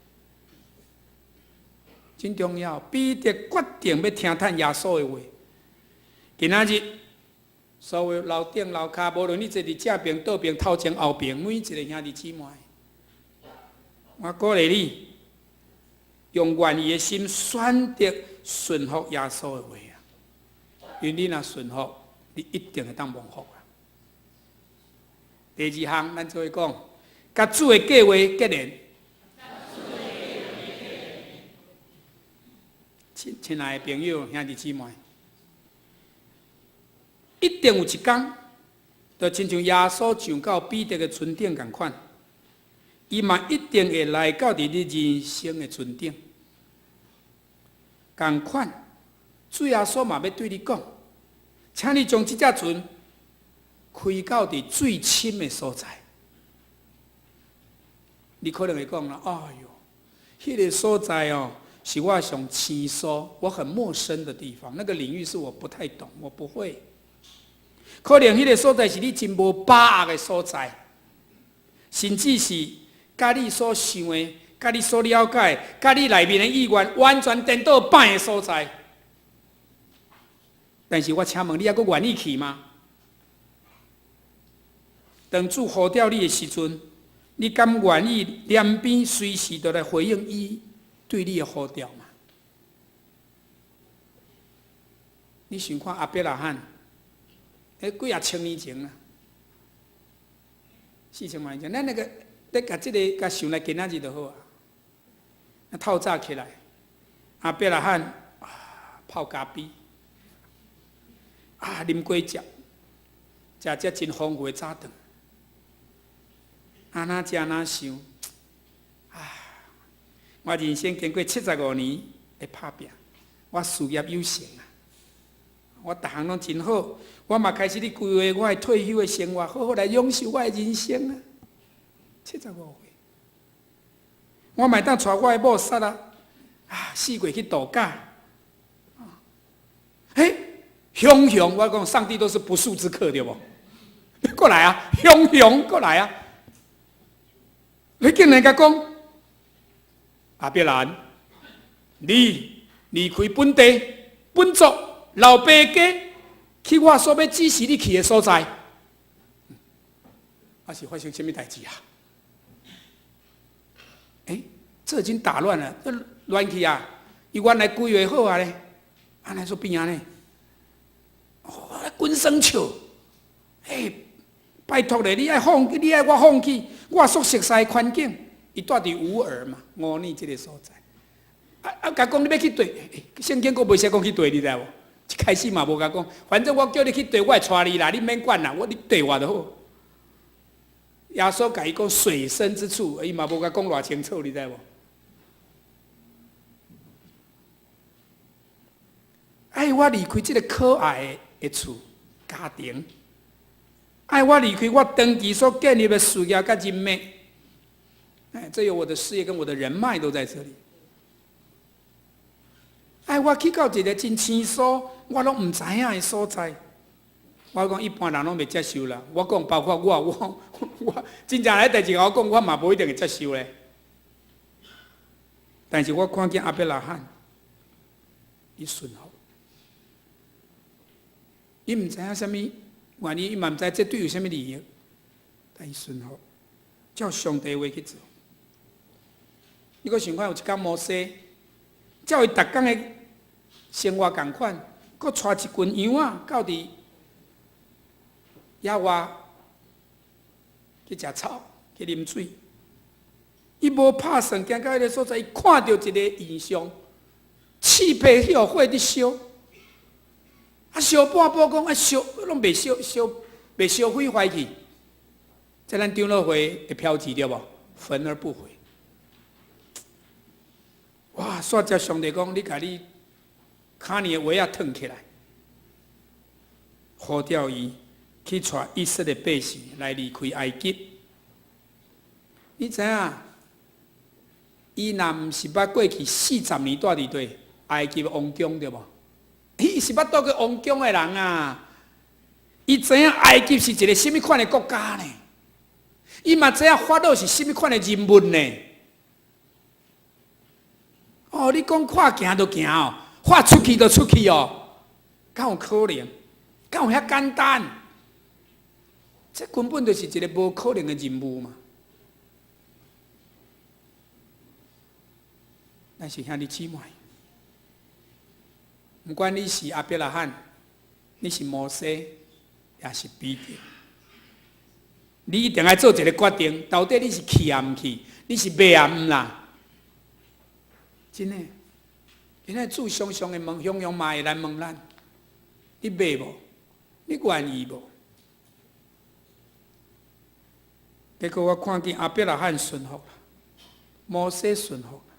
真重要。彼得決定欲聽趁耶穌的話。今仔日，所有樓頂樓跤，無論你坐佇正爿、倒爿、頭前、後爿，每一个兄弟姊妹，我鼓勵你，用願意的心選擇順服耶穌的話啊！因為你若順服，你一定會當蒙福啊！第二項，咱做伙講，佮主的計劃結連。親親愛的朋友、兄弟姊妹，一定有一工，就親像耶穌上到彼得的船頂仝款，伊嘛一定會來到佇你人生的船頂，仝款，主耶穌嘛欲對你講，請你將這隻船開到佇水深的所在。你可能會講啦，哎喲，彼個所在哦，是我上生疏、我很陌生的地方，那個領域是我不太懂，我不會。可能彼個所在是你真無把握的所在，甚至是佮你所想的、佮你所了解、佮你內面的意願完全顛倒擺的所在。但是我請問你，猶閣願意去嗎？當主呼召你的時陣，你敢願意兩邊隨時都來回應伊對你的呼召嗎？你想看亞伯拉罕，彼幾仔千年前啊，4000萬年前，咱那個咧共這个共想來今仔日就好啊。透早起來，亞伯拉罕啊泡咖啡，啊啉果汁，食這真豐富的早頓，按怎食按怎想，啊！我人生經過75年的拍拚，我事業有成啊！我逐項攏真好，我嘛開始咧規劃我的退休的生活，好好來享受我的人生啊！75歲，我嘛會當帶我的某婿啊，啊，四月去度假。嘿，雄雄，我講上帝都是不速之客，對無？過來啊，雄雄過來啊！你竟然共講，亞伯蘭，你離開本地、本族、老爸家，去我所欲指示你去的所在，啊是發生啥物代誌啊？欸，這已經打亂了，這亂去啊！伊原來規劃好啊咧，按呢煞變按呢？哦，滾生笑，欸，拜託咧，你愛放，你愛我放棄我所熟悉的環境，伊蹛佇烏爾嘛，烏爾這个所在。啊啊，共講你欲去佗，聖經閣袂寫講去佗，你知無？一開始嘛無共講，反正我叫你去佗，我會帶你啦，你免管啦，我你綴我就好。耶穌共伊講水深之處，伊嘛無共講偌清楚，你知無？愛我離開這个可愛的厝家庭，愛我離開我長期所建立的事業佮人脈，哎，這有我的事業跟我的人脈都在這裡。愛我去到一个真生疏，我攏毋知影的所在。我講一般人攏袂接受啦。我講包括我，我我真正來代誌我講，我嘛無一定會接受咧。但是我看見亞伯拉罕，伊順服，伊毋知影啥物原因，伊嘛毋知這對有啥物利益，但伊順服，照上帝話去做。你閣想看有一工摩西，照伊逐工的生活仝款，閣帶一群羊仔到佇野外去食草、去啉水。伊無拍算，行到彼个所在，伊看著一个異象，四面彼火佇燒，啊燒半晡講啊燒，攏袂燒燒袂燒毀壞去。這咱長老會會標誌對無？焚而不毀。哇！煞才上帝講，你共你跤爾的鞋仔褪起來，呼召伊去帶以色列百姓來離開埃及。你知影？伊若毋是捌過去40年蹛佇佗埃及王宮對無？伊是捌蹛過王宮的人啊！伊知影埃及是一个啥物款的國家呢？伊嘛知影法老是啥物款的人物呢？哦，你講看行就行哦，發出去就出去哦，敢有可能？敢有遐簡單？這根本就是一個無可能的任務嘛。但是兄弟姊妹，毋管你是亞伯拉罕，你是摩西，抑是彼得，你一定愛做一個決定，到底你是去抑毋去？你是欲抑毋啦？真的，今仔主常常會問，常常嘛會來問咱：你欲無？你願意無？結果我看見亞伯拉罕順服啦，摩西順服啦，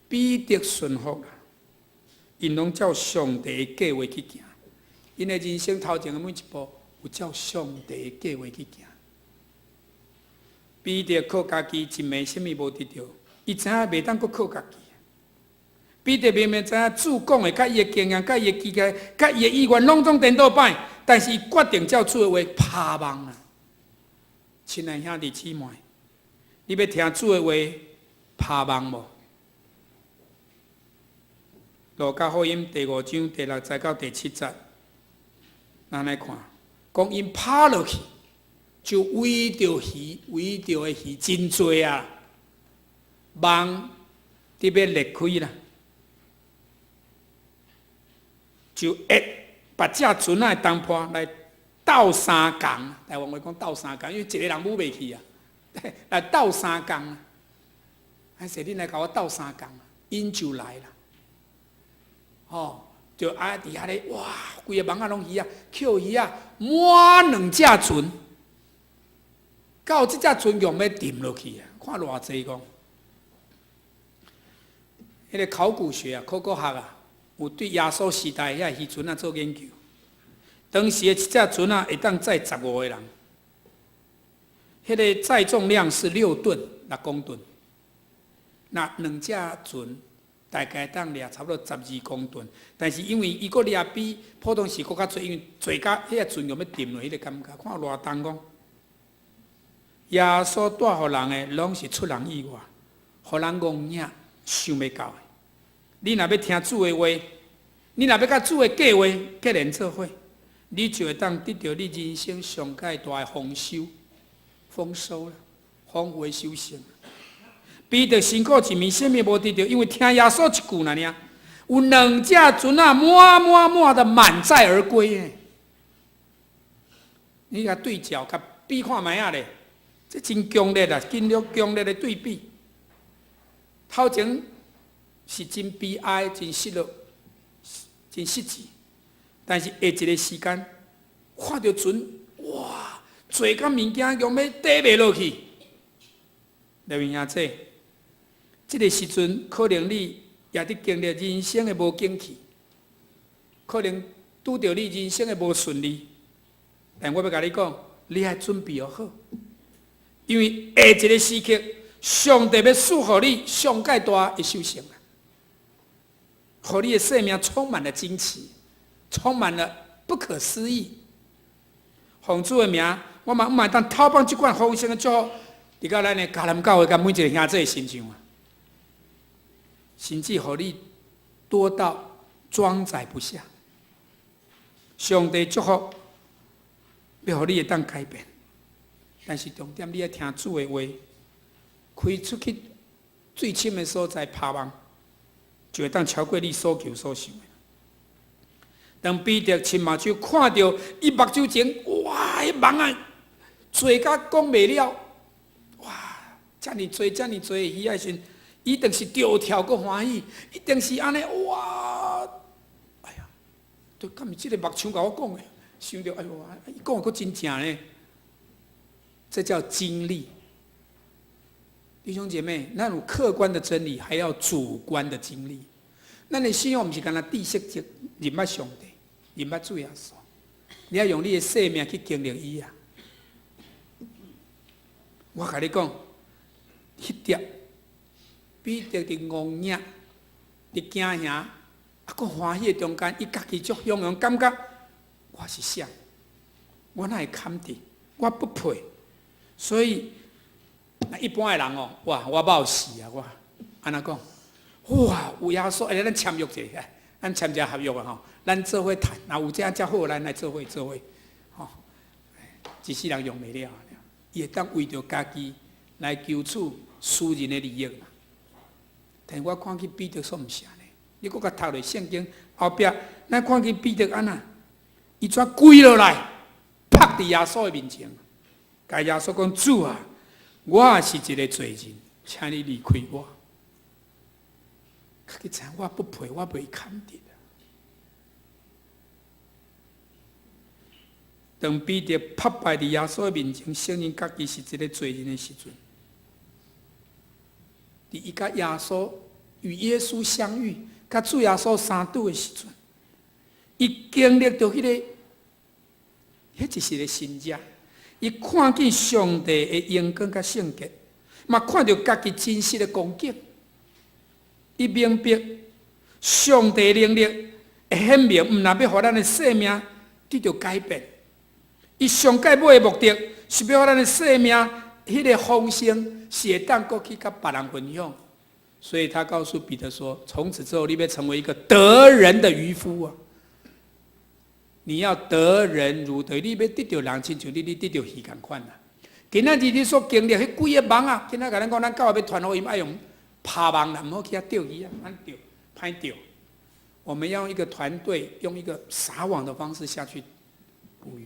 彼得順服啦，𪜶攏照上帝的計劃去行。𪜶的人生頭前的每一步，有照上帝的計劃去行。彼得靠家己一暝啥物無得著，伊知影袂當閣靠家己。彼得明明知影主講的，佮伊的經驗、佮伊的期待、佮伊的意願，攏總顛倒擺，但是伊決定照主的話拋網啊！親愛兄弟姊妹，你欲聽主的話拋網無？路加福音第五章第六節到第七節，咱來看，講𪜶拋落去，就圍著魚，圍著的魚真濟啊，網得欲裂開啦，就壓別隻船仔的東坡來鬥相共，台灣話講鬥相共，因為一個人舞袂去啊，來鬥相共啊，還是恁來共我鬥相共，𪜶就來啦，吼，就啊佇遐咧，哇，規個網仔攏魚仔，抾魚仔，滿兩隻船，到這隻船用欲沉落去啊！看偌濟講，彼個考古學啊，考古學啊，有對耶穌時代遐漁船仔做研究。當時的一隻船仔會當載15個人，彼個載重量是6噸，6公噸。那兩隻船大概當掠差不多12公噸，但是因為伊閣掠比普通時閣較濟，因為濟甲彼個船用欲沉落，彼個感覺看偌重講。耶穌帶予人的，攏是出人意外，予人戇影想袂到的。你若欲聽主的話，你若欲佮主的計劃結連做伙，你就會當得著你人生上蓋大的豐收、豐收啦，豐富的收成。彼得辛苦一暝，啥物無得著，因為聽耶穌一句爾爾，有兩隻船仔滿滿滿的滿載而歸。你共對照，共比看覓仔咧，這真強烈啊！真強烈的對比。頭前是真悲哀、真失落、真失志，但是下一個時間，看著船，哇，濟甲物件用欲底袂落去。來位兄弟，這個時陣可能你也佇經歷人生的無景氣，可能拄著你人生的無順利，但我欲共你講，你愛準備好，因為下一個時刻，上帝欲賜予你上蓋大的收成啊！予你的生命充滿了驚奇，充滿了不可思議。奉主的名，我嘛毋會當透放這款豐盛的祝福，佇到咱的迦南教會佮每一個兄弟身上啊，甚至予你多到裝載不下。上帝祝福，欲予你會當改變，但是重點你愛聽主的話，開出去水深的所在拋網，就會當超過你所求所想的。當彼得親目睭看著伊目睭前，哇！彼網仔濟甲講袂了，哇！遮爾濟、遮爾濟的魚仔時，伊一定是著跳閣歡喜，一定是按呢，哇！哎呀，對，敢是這個牧師共我講的？想著，哎喲，伊講的閣真正呢，這叫經歷。弟兄姐妹，咱有客觀的真理，還要主觀的經歷。咱的信仰毋是干焦知識就認捌上帝，認捌主耶穌，你愛用你的生命去經歷伊啊！我共你講，彼得彼得佇戇影、佇驚嚇，啊，閣歡喜的中間，伊家己足雄雄感覺，我是誰？我哪會堪得？我不配。所以，一般的人哦，哇，我冒死啊！我按怎講？哇，有耶穌，欸，咱簽約一下，咱簽一下合約啊吼，咱做伙趁，若有這才好，咱來做伙做伙，吼，一世人用袂了，伊會當為著家己來求取私人的利益嘛。但我看見彼得煞毋是按呢，你閣共讀落聖經後壁，咱看見彼得按怎，伊怎跪落來，伏佇耶穌的面前，共耶穌講：主啊，我是一個罪人，請你離開我。家己知我不配，我袂堪得。當彼得伏拜佇耶穌的面前，承認家己是一個罪人的時陣，佇伊佮耶穌與耶穌相遇，佮主耶穌相拄的時陣，伊經歷著彼個，彼就是個神跡。伊看見上帝的榮光佮聖潔，嘛看著家己真實的光景。伊明白上帝能力會顯明，毋但欲予咱的生命得著改變。伊上蓋尾的目的是欲予咱的生命彼個豐盛是會當閣去佮別人分享。所以他告訴彼得說：從此之後，你欲成為一個得人的漁夫啊！你要得人如得，你欲得著人，親像你咧得著魚仝款啊！今仔日你所經歷彼幾个網啊，今仔共咱講，咱教會欲傳福音愛用拋網啦，毋好去遐釣魚啊，按釣歹釣。我們要用一個團隊，用一個撒網的方式下去捕魚。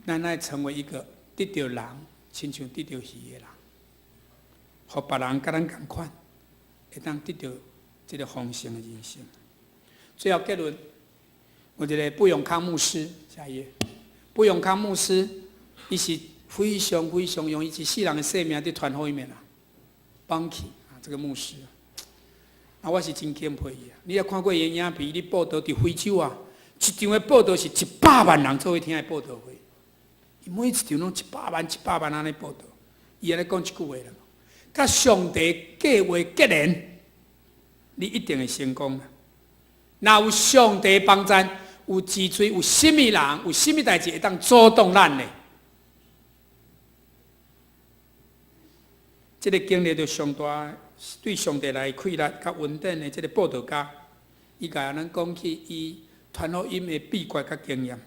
咱愛成為一個得著人，親像得著魚的人，予別人佮咱仝款，會當得著這個豐盛的人生。最後結論，有一個布永康牧師，下一頁，布永康牧師，伊是非常非常用伊一世人的生命佇傳福音的啦，邦奇啊，這個牧師，啊，我是真敬佩伊啊！你也看過伊的影片，伊咧報道佇非洲啊，一場的報道是100萬人做伙聽的報道會，伊每一場攏一百萬、一百萬按呢報道，伊按呢講一句話啦，佮上帝計劃結連，你一定會成功。若有上帝幫贊，有支持，有啥物人，有啥物代誌會當阻擋咱的？這個經歷著上大對上帝來氣力佮恩典的這個布道家，伊共咱講起伊傳福音的秘訣佮經驗。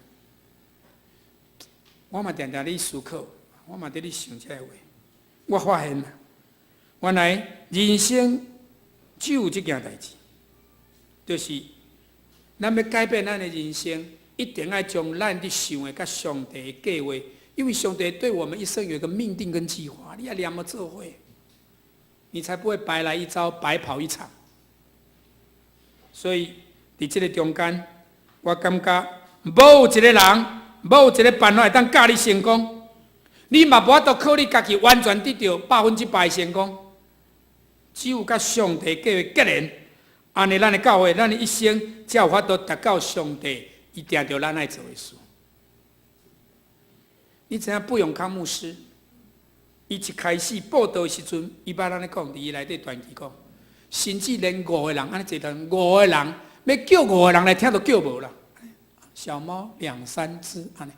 我嘛定定咧思考，我嘛佇咧想這個話。我發現，原來人生只有這件代誌，就是咱欲改變咱的人生，一定愛將咱佇想的佮上帝的計劃，因為上帝對我們一生有一個命定跟計劃，你愛連麼做伙，你才不會白來一遭，白跑一場。所以，佇這個中間，我感覺無一個人，無一個辦法會當教你成功。你嘛無法度靠你家己完全得著100%的成功。只有佮上帝計劃結連，按呢咱的教會，咱的一生才有法度達到上帝伊定著咱愛做的事。你知影布永康牧師，伊一開始報道的時陣，伊捌按呢講，佇伊內底傳記講，甚至連五個人，按呢濟人，五個人欲叫五個人來聽都叫無啦。小貓兩三隻按呢，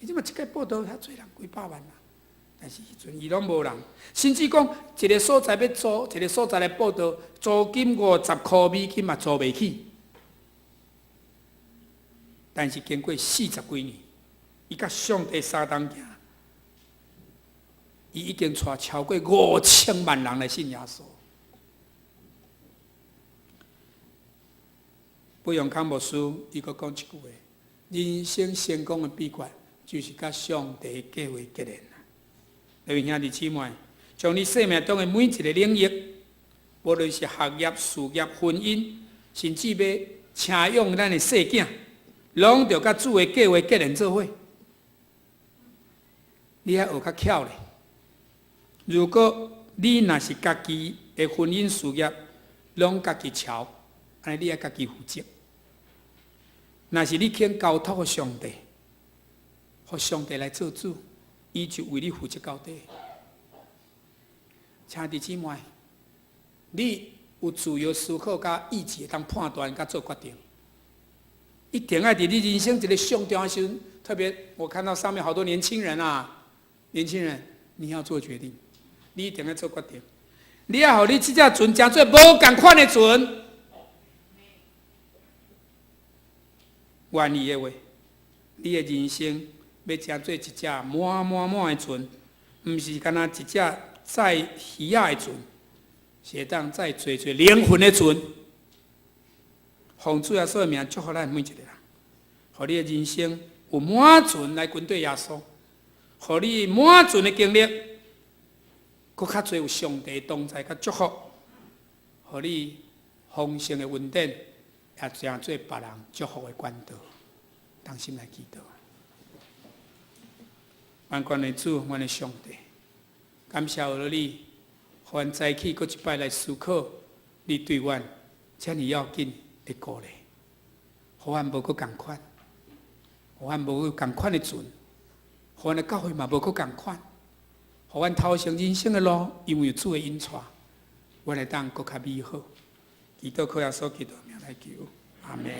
伊這馬一屆報道遐濟人幾百萬啦，但是彼陣伊攏無人，甚至講一個所在欲租，一個所在來報道，租金50箍美金嘛租袂起。但是經過四十幾年，伊佮上帝相同行，伊已經帶超過5000萬人來信耶穌。布永康牧師伊閣講一句話：人生成功的秘訣就是佮上帝計劃結連。各位兄弟姊妹，將你生命中的每一個領域，無論是學業、事業、婚姻，甚至欲請養咱的細囝，攏著佮主的計劃結連做伙。你愛學較巧咧。如果你若是家己的婚姻事業攏家己喬，按呢你愛家己負責。若是你肯交託予上帝，予上帝來做主，伊就為你負責到底。兄弟姊妹，你有自由思考佮意志，會當判斷佮做決定。一定愛佇你人生一个上重要的時陣，特別我看到上面好多年輕人啊，年輕人，你要做決定，你一定愛做決定。你愛予你這隻船成做無仝款的船，願意的話，你的人生欲成做一隻滿滿滿的船，毋是干焦一隻載魚仔的船，是會當載濟濟靈魂的船。奉主耶穌的名祝福咱每一個人，予你的人生有滿船來跟綴耶穌，予你滿船的經歷，閣較濟有上帝同在佮祝福，予你豐盛的恩典，也成做別人祝福的管道。同心來祈禱，萬軍的主，阮的上帝，感謝有了你，予阮早起閣一擺來思考你對阮遮爾要緊的鼓勵，予阮無閣仝款，予阮無閣仝款的船，予阮的教會嘛無閣仝款，予阮頭前人生的路，因為有主的引帶，阮會當閣較美好。祈禱靠耶穌基督名來求，阿門。